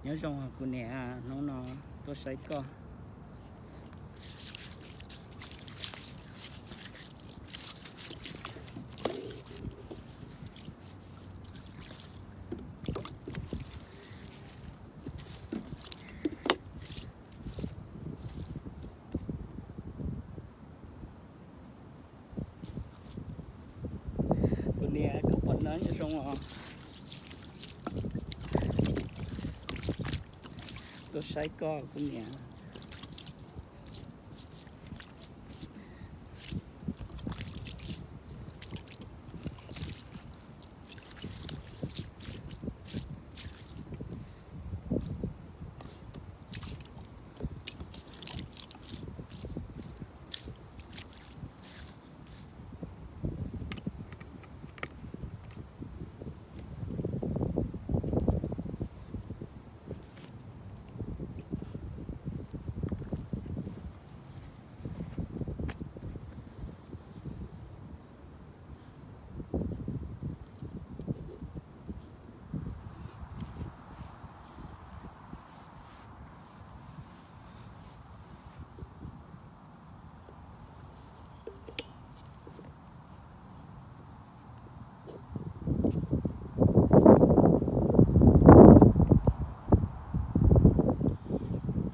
Nyob zoo kuv niam, hnub no tuaj saib koj. Kuv niam, koj pom no nyob zoo os. Tuaj saib koj kuv niam.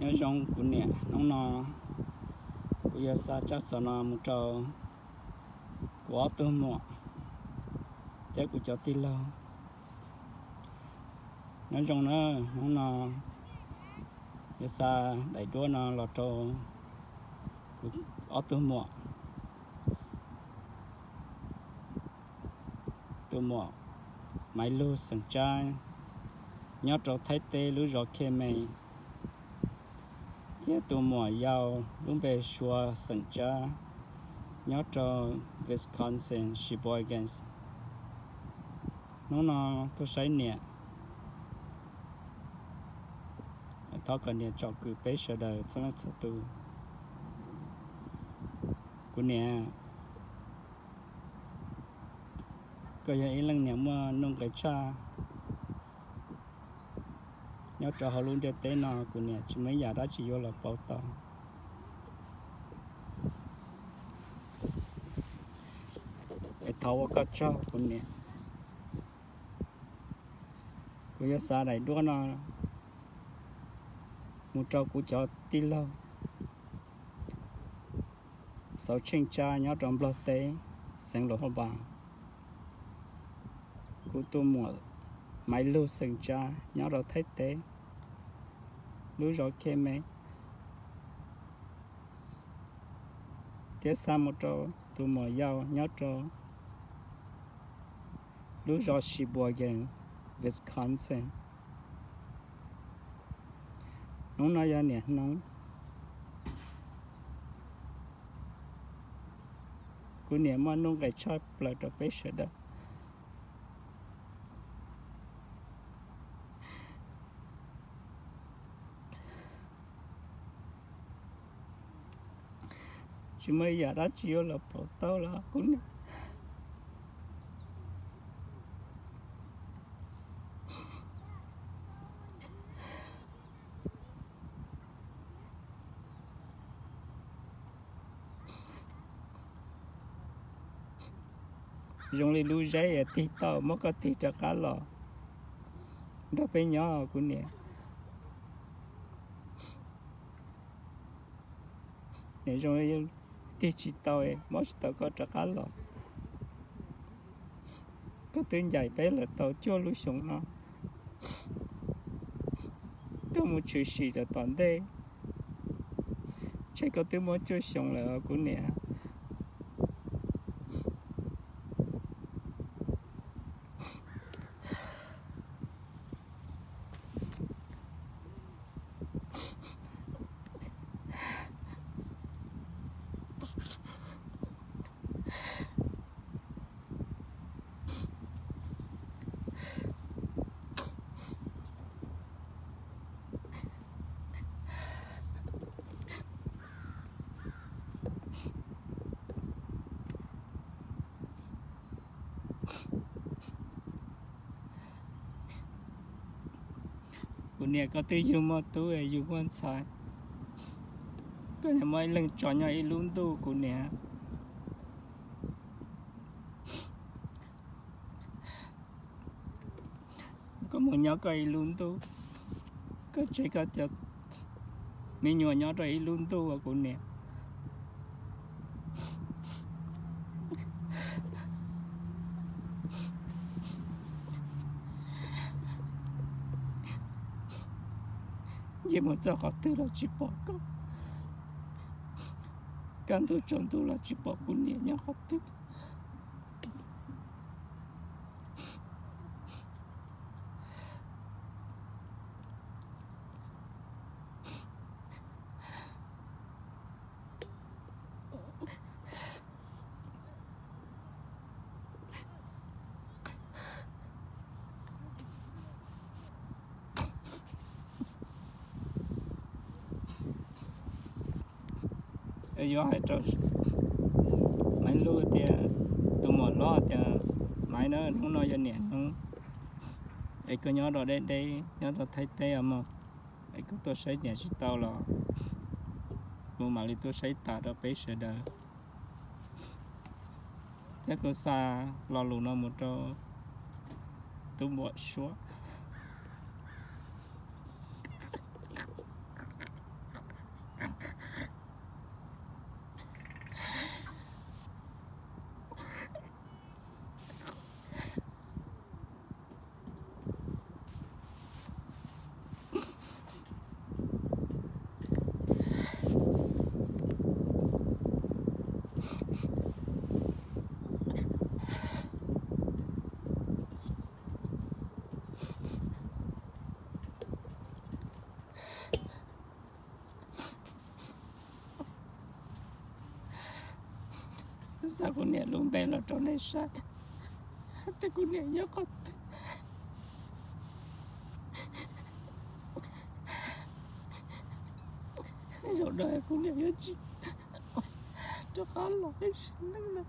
Nyob zoo kuv niam, hnub no kuv yuav xa tsab xov no mus rau kuv ob tug muam thiab kuv cov tij laug. Nyob zoo na, hnub no yuav xa daim duab no los rau kuv ob tug muam. Tus muam Maiv Lug xeem Tsab nyob rau Thaib teb lub zos Khe Me, thiab tus muam yau lub npe Sua xeem Tsab nyob rau Wisconsin, Sheboygan. Hnub no tuaj saib niam, thov kom niam tsom kwm peb sawv daws txhua leej txhua tus. Kuv niam, koj yog ib leej niam muaj nuj nqis tshaj. Nyob rau hauv lub ntiaj teb no kuv niam tsis muaj ib yam dab tsi yuav los pauv tau. Es thov ua koj tsaug kuv niam. Kuv yuav xa daim duab no mus rau kuv cov tij laug Xauv Tsheej Tsab nyob rau Nplog teb, xeev Luam Phaj Npas. Kuv tus muam Maiv Lug xeem Tsab nyob rau Thaib teb, lub zos Khe Me, thiab xa mus rau tus muam yau nyob rau lub zos Sheboygan, Wisconsin. Hnub no yog niam hnub. Kuv niam muaj nuj nqis tshaj plaws rau peb sawv daws. Tsis muaj ib yam dab tsi yuav los pauv tau los kuv niam. Zoo li lub zeb tig tau muab koj tig rov qab los nrog peb nyob kuv niam. Niam, zoo li tig tsis tau, muab tsis tau koj rov qab los. Koj twb ncaim peb lawm tau cuaj lub xyoo no, koj mus tshwm sim rau tom ntej, ntshe koj twb muaj cuaj xyoo lawm kuv niam. Kuv niam, koj twb yug muaj tub yug muaj ntxhais, koj niam muaj ib leeg tso nyob ib lub ntuj, kuv niam. Koj mus nyob koj ib lub ntuj, koj tseg koj cov me nyuam nyob rau ib lub ntuj, kuv niam. Yeej mus txog qhov twg los tsis pom koj, kaj ntug tsaus ntuj los tsis pom kuv niam nyob qhov twg. Yuav hais rau Maiv Lub tias, tus muam hlob tias, Maiv na, hnub no yog niam hnub, es koj nyob rau deb deb, nyob rau Thaib teb os mog, es koj tuaj saib niam tsis tau los kuv mam li tuaj saib tas rau peb sawv daws. Thiab kuv xa lo lus no mus rau tub muam Suab. Xa kuv niam lub npe los rau nej saib, hais tias kuv niam nyob qhov twg. Zaum no kuv niam yuav tsis rov qab los ib sim neej no.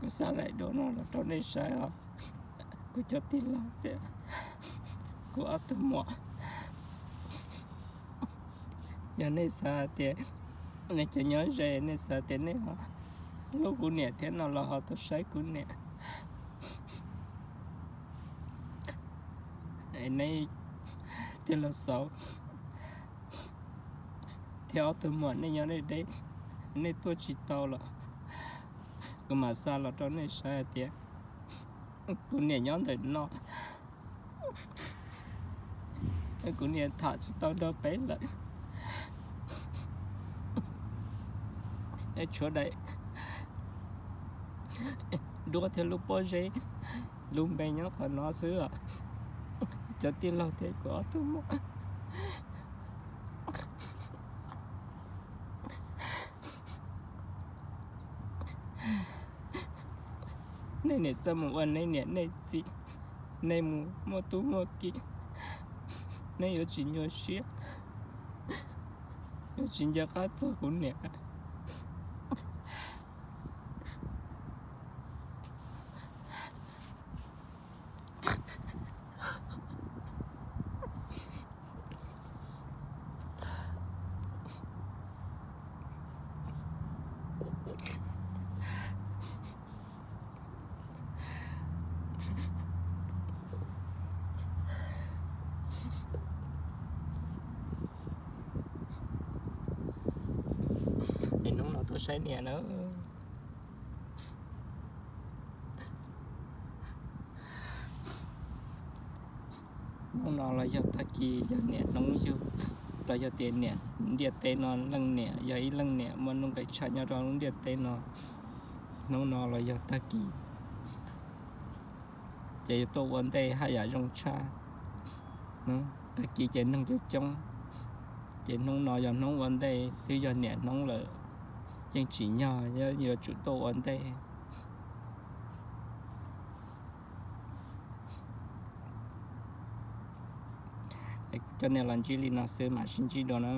Kuv xa daim duab no los rau nej saib os, kuv cov tij laug thiab kuv ob tug muam. Yog nej xav tias nej cov nyob ze, nej xav tias nej ho hlub kuv niam thiab no los ho tuaj saib kuv niam. Nej tij laug Xauv thiab ob tug muam nej nyob deb deb, nej tuaj tsis tau los kuv mam xa los rau nej saib hais tias kuv niam nyob ntawm no. Kuv niam tham tsis tau nrog peb lawm. Tshuav daim duab thiab lub pob zeb, lub npe nyob qhov no xwb os. Cov tij laug thiab kuv ob tug muam, nej niam txawj mus ua nej niam nej txiv, nej mus muaj tub muaj ki, nej yuav tsis nyuaj siab, yuav tsis nco qab txog kuv niam. Es hnub no tuaj saib niam na. Hnub no los yog tag kis yog niam hnub yug, los yog tias niam ntiaj teb no leej niam yog ib leej niam muaj nuj nqis tshaj nyob rau lub ntiaj teb no. Hnub no los yog tag kis, ces yuav tuaj ua ntej haj yam zoo tshaj. Tag kis ces neeg coob coob, ces hnub no yog hnub ua ntej, twb yog niam hnub lawm, yeej tsim nyog yuav tsum tuaj ua ntej. Cov niam los ntsib li no xwb, mam sib ntsib dua na.